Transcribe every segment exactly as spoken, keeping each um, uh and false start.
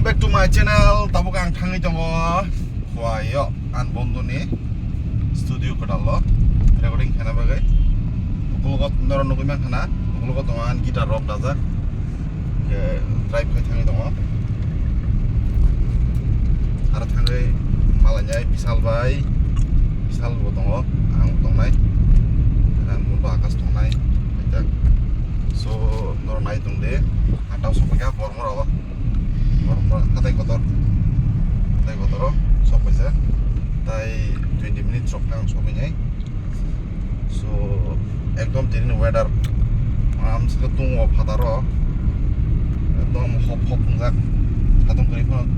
Back to my channel. Tabuk ang thangwi tongo Khowai o, ang bondhuni studio kwtal o recording khaina bagwi. Ukulogo norok nugwi mankha na, ukulogo tongo ang guitar rok dajak. Khe drive khai thangwi tongo. Aro thangwi malainai Bishal bai, Bishal bo tongo, ang bo tongnai. Ang bo Akash tongnai. So, norok nai tong de. Ang tamo sokphaikha Bormora o. Bormora hatai kotor. Hatai kotor o sokphaisa. Tai twenty minutes rok ang sokphainai. So, ekdom tini weather amswk tongo phataro. Ekdom hop hop wngjak. Satung kwrwi phano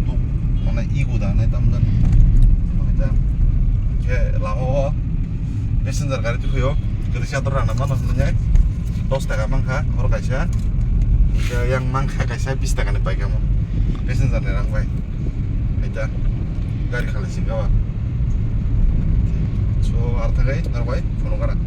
tuk mane igu da nai tam jani. Oita. Khe lama o passenger gari tukhuyo. Kwrwi chator rana mano hinwi dos taka mankha hor kaisa. Khe yang mankha kaisa bis taka ni paikha mo. Passenger ni rang bai. Aita gari khalai singka ba. So, ar thakai norbai phone kara.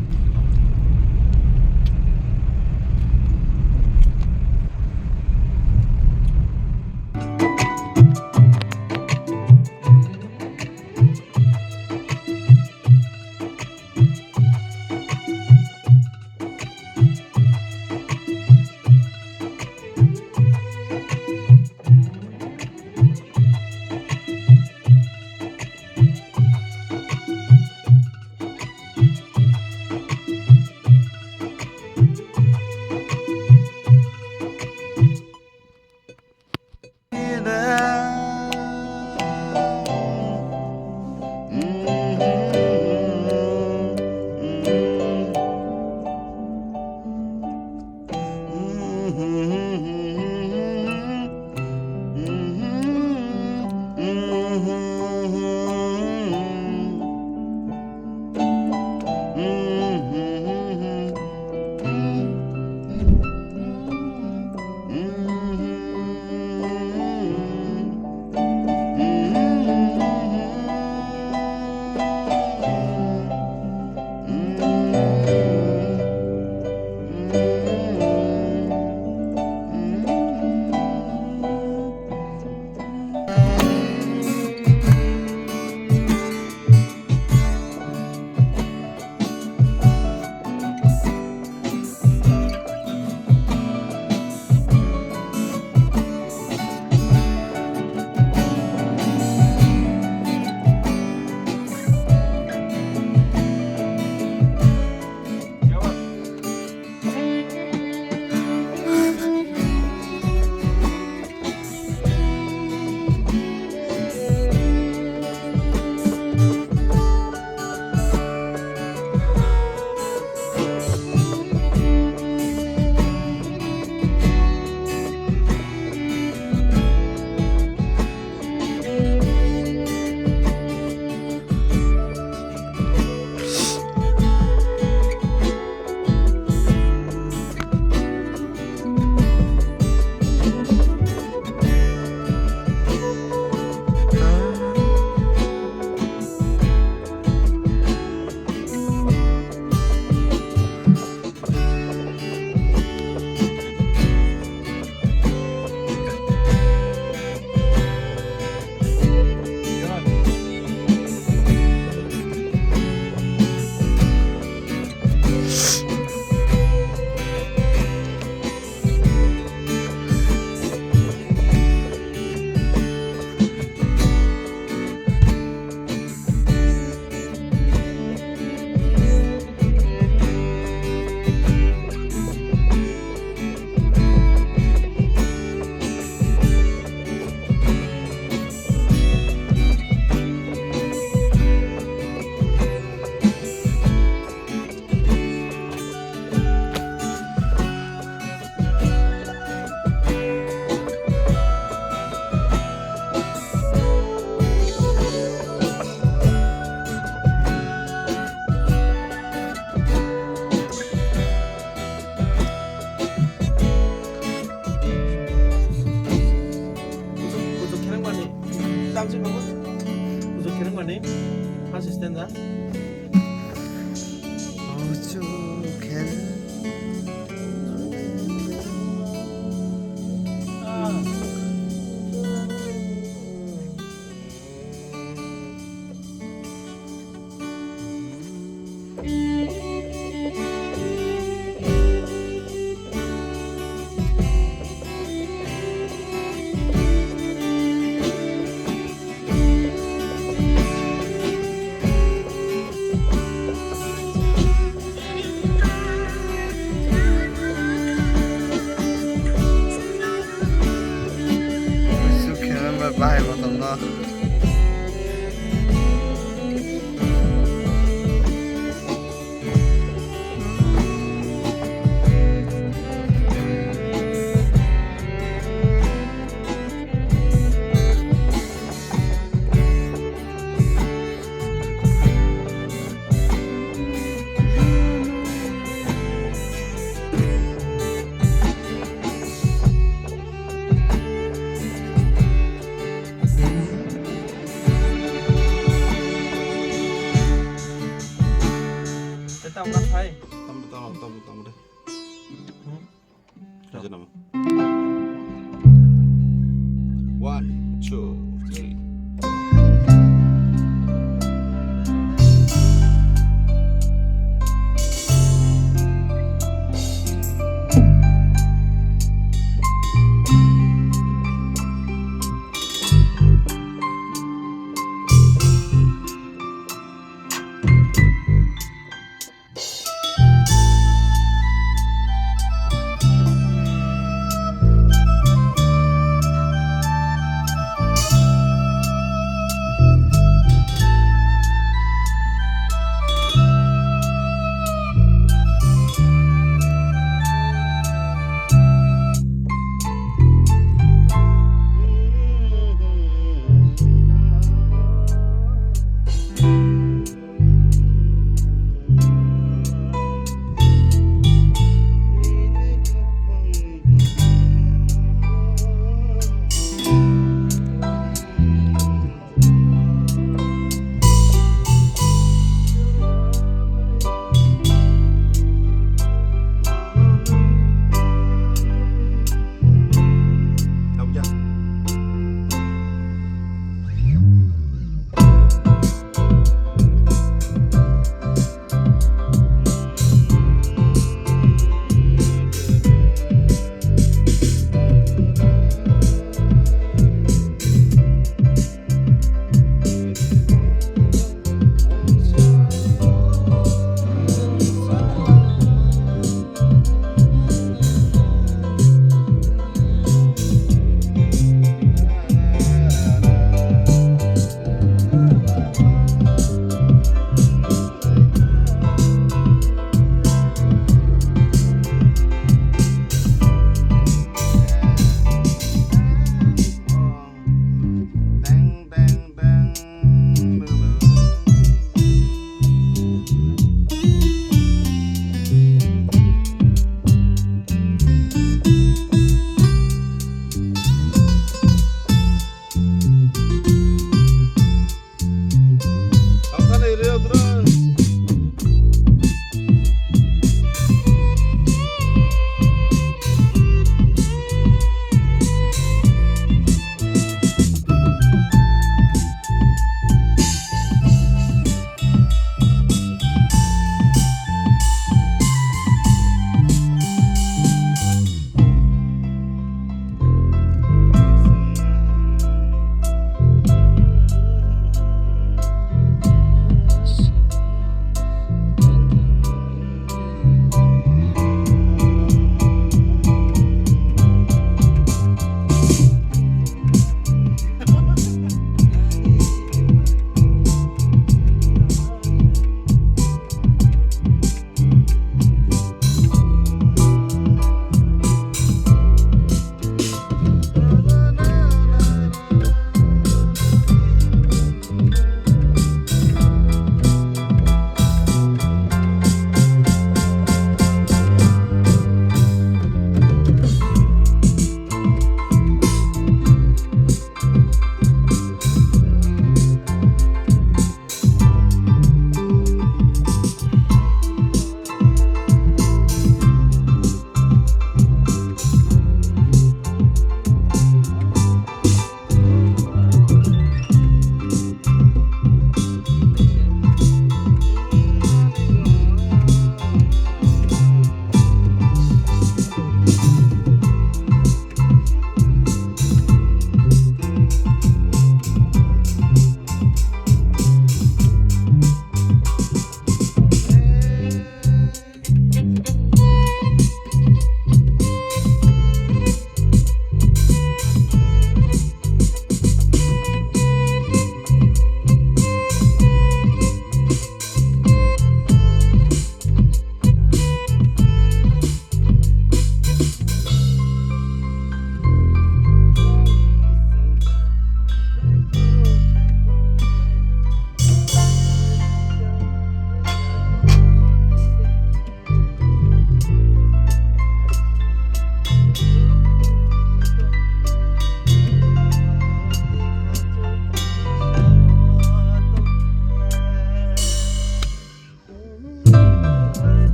Kuchuk khereng mani, tamsi mama. Kuchuk khereng mani, first stanza. Kuchuk khereng. Bahai bo tongno. Tamo, tamo, tamo, tamo de. Aja nama. One, two, three.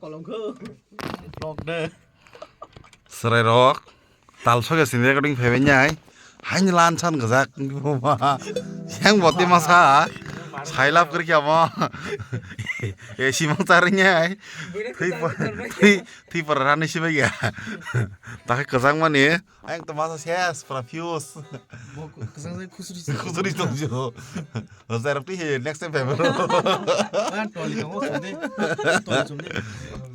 Kolomkho. Vlog de. Chwrairok tal sokya sini recording phaibai nai. Haini lan san gajak. Yang boti masa. Sailap kiri kya mo. Eh, simang taring nai. Thui pa-, thui, thui para rani sibai ya. Takai kajak mani. Ang to masa ses para fuse. Bo kwchang jai khusri. Khusri tong jo. Zai rap twi he next time phaimano. Ah, toli tongo, chumdi. Toli chumdi.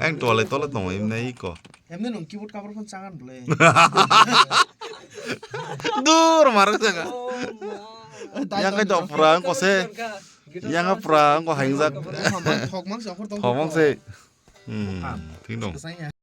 Ang toli toli tongo, imna iko. Emne nung keyboard cover phone changan bole. Dur mar jaga. Oh, ma. Yang kai dok pura ang kose. Yang pura ang ko haingjak. Thok mang se, akhor tong. Thok mang se. Hmm, thik dong. Kwchang ya.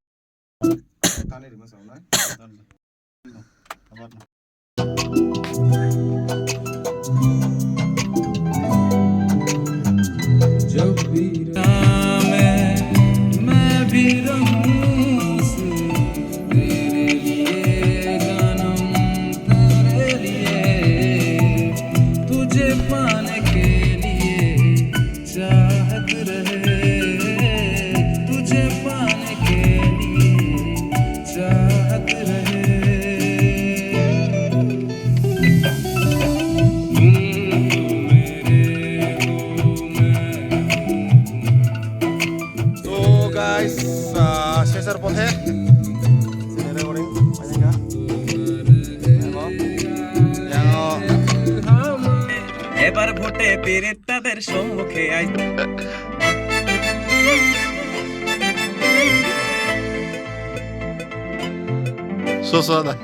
So guys, ah, sesar pothe. Sesar pothe, paikha. Yango, yango. এবার ভোটে পীড়িতাদের সম্মুখে I. So, so, da.